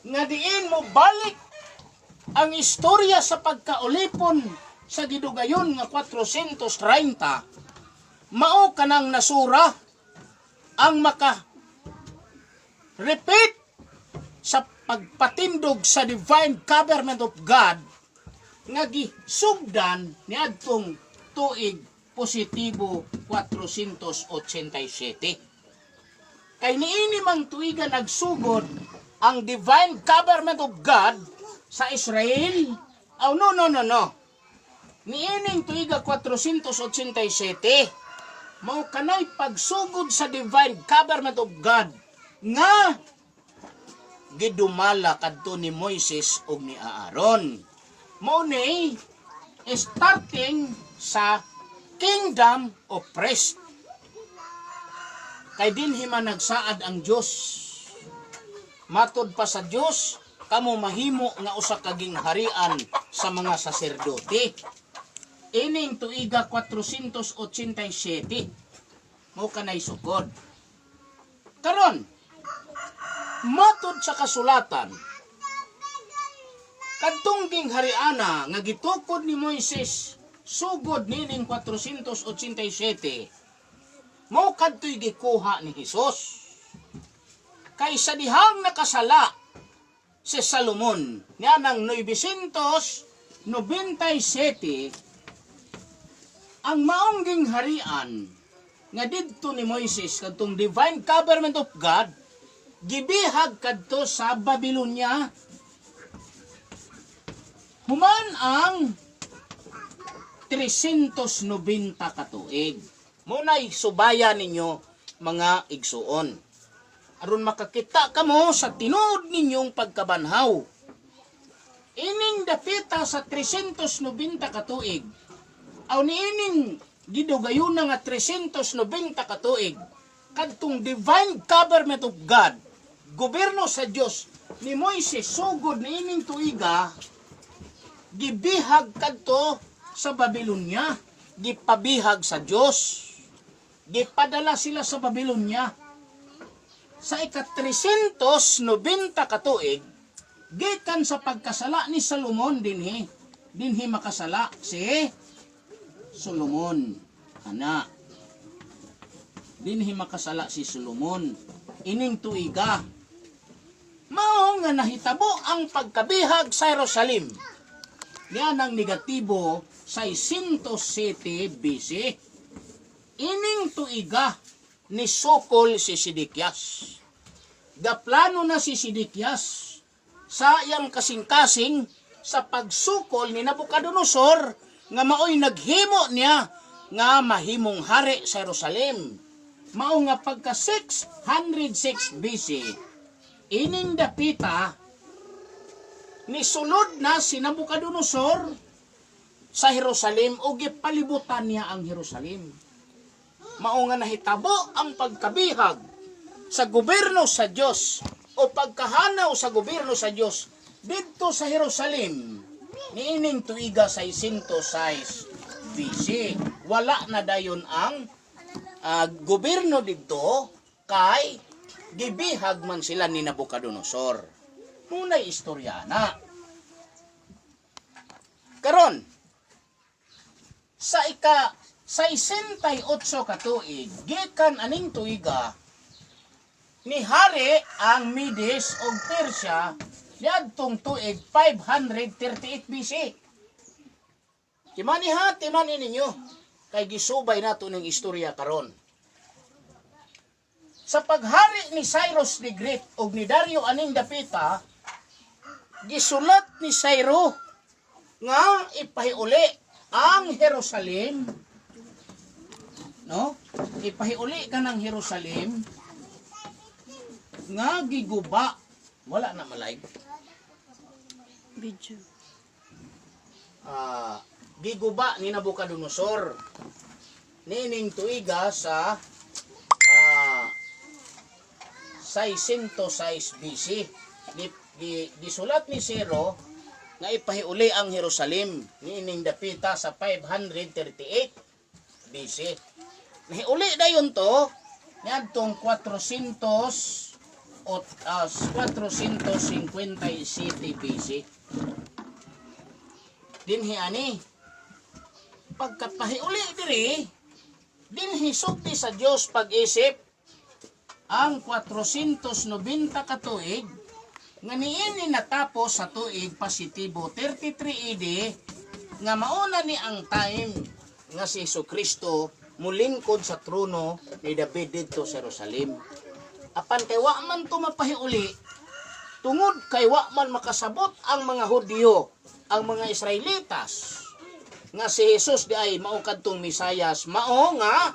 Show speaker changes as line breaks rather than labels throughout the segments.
Nga diin mo balik ang istorya sa pagkaulipon sa gidugayon nga 430, mao kanang nasura ang maka repeat sa pagpatindog sa divine government of God nga gisugdan niadtong tuig positibo 487. Kay niini mang tuiga nagsugod ang divine government of God sa Israel. Oh, no, no, no, no. Niining tuiga 487, mao kanay pagsugod sa divine government of God nga gidumala kadto ni Moises ug ni Aaron. Mao ni starting sa kingdom of priest. Kay dinhi man nagsaad ang Dios. Matod pa sa Dios, kamo mahimo nga usa ka gingharian sa mga saserdote. Ining tuiga 487 mo kanay sukod. Karon, matod sa kasulatan, kadtong ginghariana nga gitukod ni Moises sugod nining 487, mao kadto'y gikuha ni Hesus. Kay sa dihang nakasala si Salomon nianang 997, ang maong gingharian nga didto ni Moises, kadtong divine government of God, gibihag kadto sa Babylonia human ang 390 katuig. Muna'y subaya ninyo, mga igsuon, aron makakita kamo sa tinuod ninyong pagkabanhaw. Ining dapita sa 390 katuig, aw niining gidugayon nga 390 katuig, kadtong divine government of God, gobyerno sa Dios ni Moises sugod niining tuiga, gibihag kadto sa Babylonia, gipabihag sa Dios. Gipadala sila sa Babylonia. Sa ika 390 katuig, gikan sa pagkasala ni Salomon dinhi, dinhi makasala si Solomon. Ana. Dinhi makasala si Solomon. Ining tuiga. Mao nga nahitabo ang pagkabihag sa Jerusalem. Yan ang negatibo 607 BC. Ining tuiga ni sukol si Sidikyas. Gaplano na si Sidikyas sa iyang kasing-kasing sa pagsukol ni Nabucodonosor nga maoy naghimo niya nga mahimong hari sa Jerusalem. Mao nga pagka 606 BC, ining dapita nisulod na si Nabucodonosor sa Jerusalem o gipalibutan niya ang Jerusalem. Mao nga nahitabo ang pagkabihag sa gobyerno sa Dios o pagkahanaw sa gobyerno sa Dios didto sa Jerusalem niining tuiga 606 BC. Wala na dayon ang gobyerno didto kay gibihag man sila ni Nabucodonosor. Muna'y istorya na. Karon, sa ika 68 katuig, gikan aning tuiga, ni hari ang Medes og Persia niadtong tuig 538 BC. Timani ha, timani ninyo. Kay gisubay nato ning istorya karon. Sa paghari ni Cyrus the Great og ni Dario aning dapita, gisulat ni Cyrus nga ipahiuli ang Jerusalem, no? Ipahiuli ka ng Jerusalem nga giguba. Wala na malay.
Video.
Giguba ni Nabucodonosor nining tuiga sa 606 BC. Gisulat ni Ciro nga ipahiuli ang Jerusalem niining dapita sa 538 BC. Nahiuli dayon to niadtong 400. 457 BC. Dinhi ani pagkapahiuli diri, dinhi sugdi sa Dios pag-isip ang 490 ka tuig nga niini natapos sa tuig positibo 33 AD, nga mauna ni ang time nga si Kristo mulingkod sa trono ni David didto sa Jerusalem. Apan kay wa man to mapahiuli tungod kay wa man makasabot ang mga Hudyo, ang mga Israelitas, nga si Jesus di ay mao kadtong Mesayas, mao nga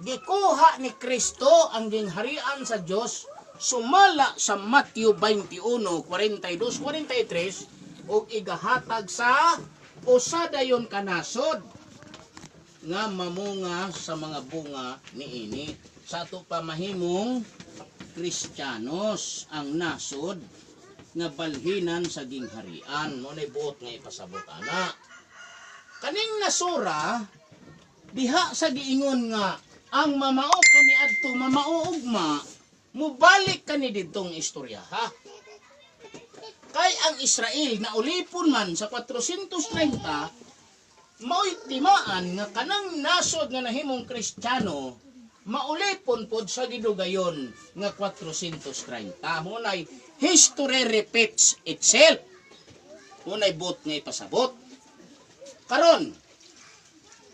gikuha ni Kristo ang gingharian sa Dios sumala sa Matthew 21:42, 43 ug igahatag sa usa dayon ka nasod nga mamunga sa mga bunga niini. Sa ato pa mahimong Kristiyanos ang nasod nga balhinan sa gingharian. Mao nay buot nga ipasabot ana. Kaning nasura diha sa giingon nga ang mamao kaniadto mamao ugma, mubalik kani didtong istorya, ha. Kay ang Israel na ulipon man sa 430, mao'y timaan nga kanang nasod nga nahimong Kristiyano maulipon pod sa gidugayon nga 430. Mao nay history repeats itself. Mao nay buot nga ipasabot. Karon,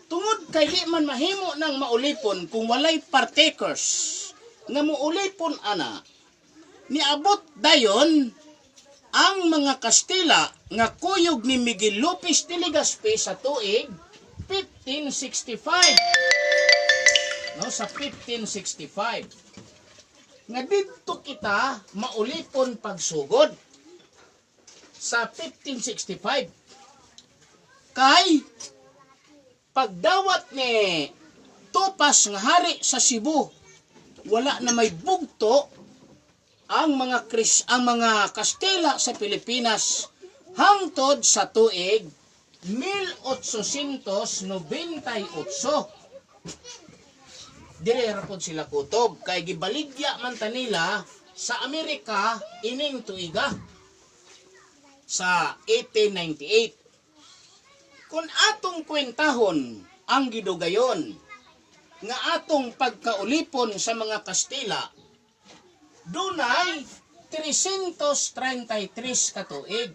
tungod kay di man mahimo ng maulipon kung walay partakers nga muulipon ana, niabot dayon ang mga Kastila nga kuyog ni Miguel Lopez de Legazpi sa tuig 1565, no? Sa 1565 nga didto kita maulipon pagsugod sa 1565, kay pagdawat ni Tupas nga hari sa Cebu, wala na may bugto ang mga Kastila sa Pilipinas hangtod sa tuig 1898. Dire ra pod sila kutob kay gibaligya man ta nila sa Amerika ining tuiga sa 1898. Kung atong kwentahon ang gidugayon nga atong pagkaulipon sa mga Kastila, dunay 333 ka tuig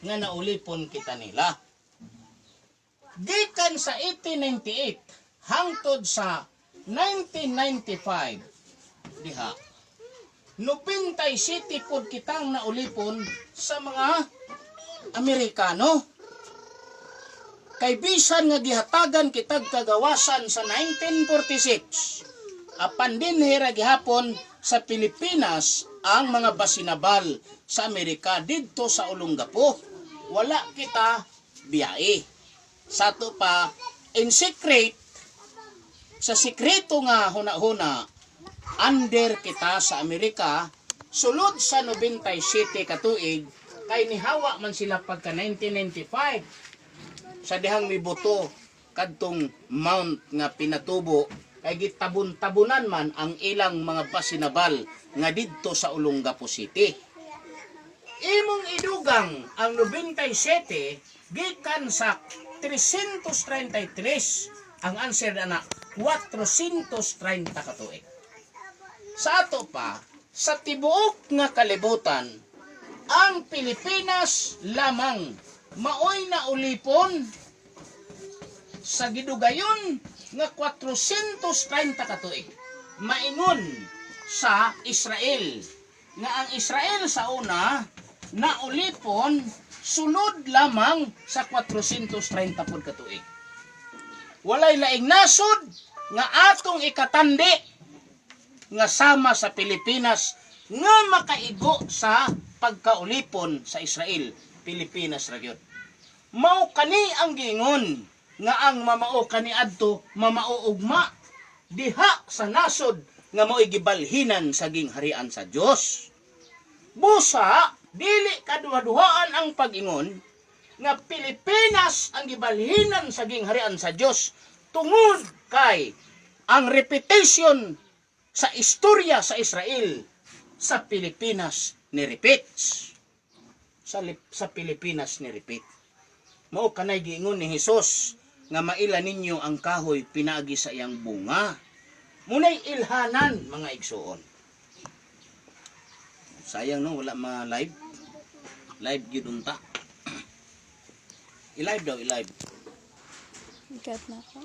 nga naulipon kita nila. Gikan sa 1898 hangtod sa 1995 diha, 97 pod kitang naulipon sa mga Amerikano. Kay bisan nga gihatagan kitag kagawasan sa 1946, apan dinhi ra gihapon sa Pilipinas ang mga basinabal sa Amerika didto sa Olongapo. Wala kita biyahe. Sa ato pa, in secret, sa sikreto nga huna-huna, under kita sa Amerika sulod sa 97 katuig, kay nihawa man sila pagka 1995 sa dihang mibuto kadtong Mount nga Pinatubo, kay gitabon-tabunan man ang ilang mga basinabal nga didto sa Olongapo City. Imong idugang ang 97 gikan sa 333, ang answer na 430 katuig. Sa ato pa, sa tibuok nga kalibutan, ang Pilipinas lamang maoy na ulipon sa gidugayon nga 430 katuig. Maingon sa Israel nga ang Israel sa una naulipon sulod lamang sa 430 pod katuig. Walay laing nasod nga atong ikatandi nga sama sa Pilipinas nga makaigo sa pagkaulipon sa Israel. Pilipinas ra gyud. Mao kani ang giingon nga ang mamao kaniadto mamao ugma diha sa nasod nga mao'y gibalhinan sa gingharian sa Dios. Busa dili kaduha-duhaan ang pag-ingon nga Pilipinas ang gibalhinan sa gingharian sa Dios tungod kay ang repetition sa istorya sa Israel. Sa Pilipinas ni repeats. Sa Pilipinas ni repeat. Mao kanay giingon ni Hesus nga maila ninyo ang kahoy pinaagi sa iyang bunga. Munay ilhanan, mga igsuon. Sayang, no, wala ma live. Live gyud unta. I-live daw, i-live.
Ikat na ako.